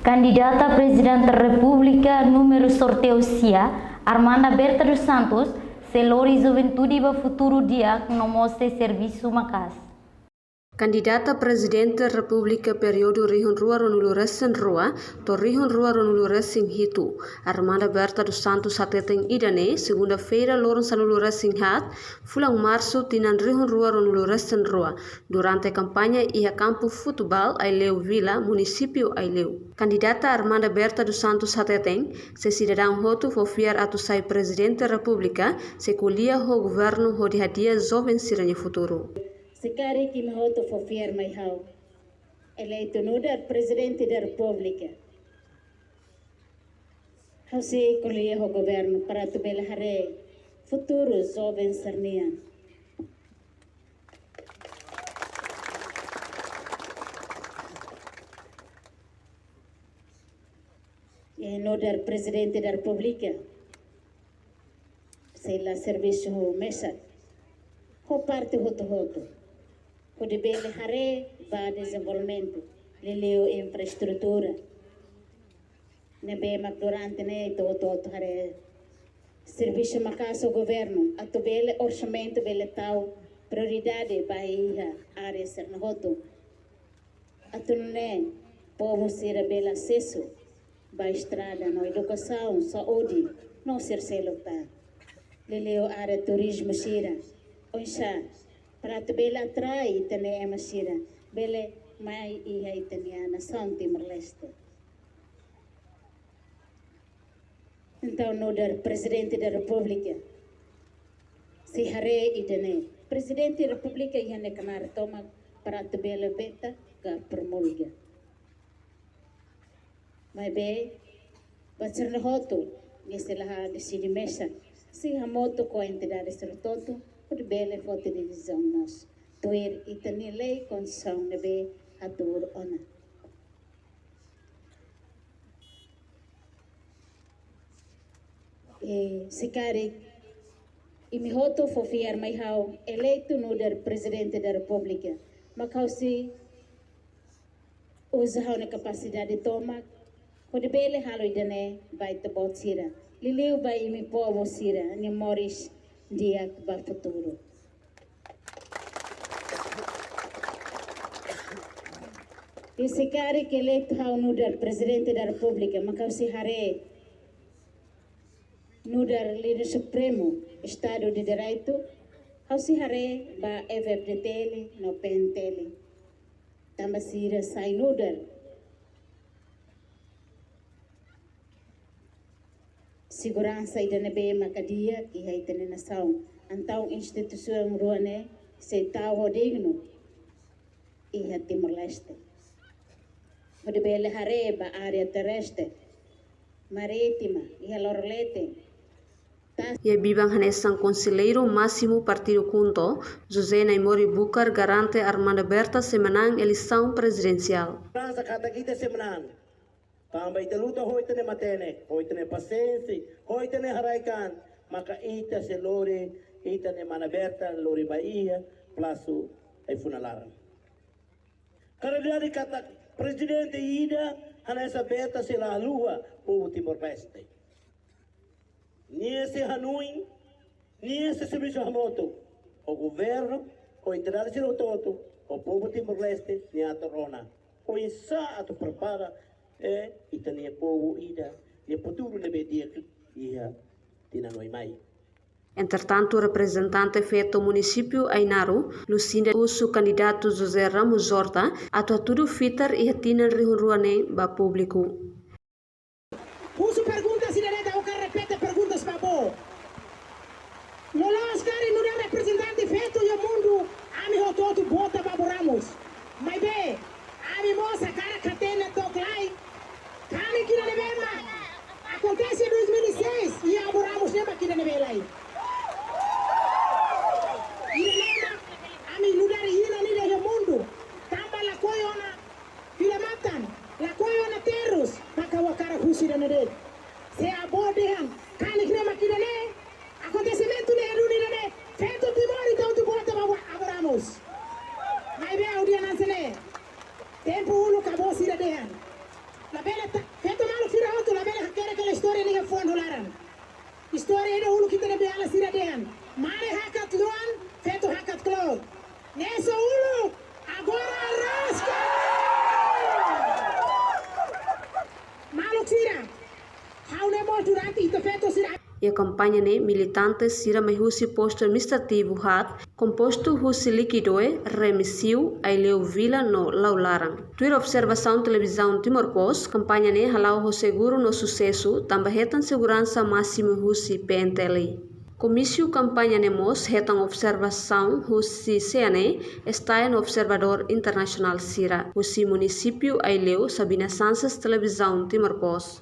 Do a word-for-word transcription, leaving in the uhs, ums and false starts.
Kandidata Prezidente Repúblika númeru sorteiu sia, Armanda Berta dos Santos, sei lori juventude ba futuru di'ak no mós sei servisu maka'as. Kandidata Prezidente Repúblika períodu rihun rua ruanulu-resin-rua to'o rihun rua ruanulu-resin-hitu, Armanda Berta dos Santos hateten ida-ne'e, segunda-feira, loron sanulu-resin-haat, fulan Marsu, tinan rihun rua ruanulu-resin-rua, durante kampaña iha kampu futeból Aileu Vila, munisípiu Aileu. Kandidata Armanda Berta dos Santos hateten, se sidadaun hotu fó fiar atu sai Prezidente Repúblika, sei ko'alia ho governu hodi hadi'a joven sira-nia futuru. Se karik imi hotu fó fiar mai ha'u eleitu nu'udar Prezidente da Repúblika, ha'u sei ko'alia ho governu para atu bele haree futuru joven sira-nian. I nu'udar Prezidente da Repúblika, sei la servisu ho mesak, ho parte hotu-hotu, hodi bele haree ba dezenvolvimentu, liuliu infraestrutura. Ne'ebé mak durante ne'e ita hotu-hotu haree servisu maka'as ho governu, atu bele orsamentu bele tau prioridade ba iha área sira-ne'e hotu. Atu nune'e povu sira bele asesu ba estrada no edukasaun, saúde no sira seluk tan. Liuliu área turizmu sira, oinsá para atu bele atrai ita-nia ema sira bele mai iha ita-nia nasaun Timor-Leste. Entaun, nu'udar Prezidente da Repúblika, sei haree ida-ne'e. Prezidente da Repúblika iha nia knaar tomak para atu bele veta ka promulga. Maibé, ba sira-ne'e hotu, nia sei la deside mesak, sei hamutuk ho entidade sira hotu, hodi bele foti desizaun mós. Tuir ita-nia lei konstituisaun ne'ebé hatuur ona. E, se karik imi hotu fó fiar mai ha'u eleitu nu'udar Prezidente da Repúblika, mak ha'u sei uza ha'u-nia kapasidade tomak hodi bele halo ida-ne'e ba ita-boot sira, liuliu ba imi povu sira-nia moris di'ak ba futuru. I se karik eleitu ha'u nu'udar Prezidente da Repúblika, mak ha'u sei haree nu'udar Líder Supremu, Estadu de Direitu, ha'u sei haree ba F-FDTL no P N T L. Tanba sira sai nu'udar seguransa ida ne'ebé maka di'ak iha ita-nia nasaun. Entaun instituisaun rua ne'e sei tau ho dignu iha Timor-Leste. Hodi bele haree ba área terrestre, marítima, iha loro-leten. Tas- Iha biban hanesan konselleiru másimu partidu KHUNTO, José Naimori Bucar garante Armanda Berta sei manán eleisaun prezidensiál. Esperansa katak ita sei manán. Tanba ita luta ho ita-nia matenek, ho ita-nia pasiénsia, ho ita-nia haraik-an, maka ita sei lori ita-nia mana Berta lori ba iha plasu ai-funan laran. Karena dia dikata prezidente ida hanesan Berta sei la haluha povu Timor-Leste. Nia sei hanoin, nia sei servisu hamutuk ho governu, ho entidade sira hotu-hotu, ho povu Timor-Leste nia atu rona oinsá atu prepara, eh, ita-nia povu ida nia futuru ne'ebé di'ak iha tinan oin mai. Entretantu, reprezentante feto munisípiu Ainaro, Lucinda, husu kandidatu José Ramos Horta atu hatudu fitar iha tinan rihun rua ne'e ba públiku. Husu pergunta sira-ne'e, ha'u hakarak repete perguntas ba boot. Loloos karik nu'udar reprezentante feto iha mundu, ami hotu-hotu vota ba Abu Ramos. Maibé, ami mós hakarak hatene took lai. Kanek ida ne'ebé mak akontese dois mil e seis, iha Abu Ramos ne'e mak ida ne'ebé lai. Ida ne'e mak ami nu'udar inan ida iha mundu. Tanba lakohi ona fila-matan, lakohi ona terus, maka ha'u hakarak husu ida-ne'e de'it. Se Abu dehan, kanek ne'e mak ida-ne'e, akontesimentu ne'e duni ida-ne'e, feto Timor ita hotu vota ba Abu Ramos. Maibé ha'u dehan hanesan ne'e. Tempu uluk avó sira dehan. Labele ta-, feto maluk sira hotu labele hakerek hela istória nia fuan ho laran. Istória ida uluk ita-nia beiala sira dehan: mane hakat luan, feto hakat kloot. Ne'e só uluk, agora rasga! Maluk sira, ha'u ne'e mós durante ita feto sira. Iha kampaña ne'e militante sira mai husi postu administrativu haat, kompostu husi Liquidoe, Remexio, Aileu Vila no Lau Laran. Tuir observasaun Televizaun Timor Post, kampaña ne'e hala'o ho seguru no susesu, tanba hetan seguransa másimu husi P N T L. Komísiu kampaña ne'e mós hetan observasaun husi CEANE, STAE no observadór internasionál sira. Husi munisípiu Aileu, Sabina Sanches, Televizaun Timor Post.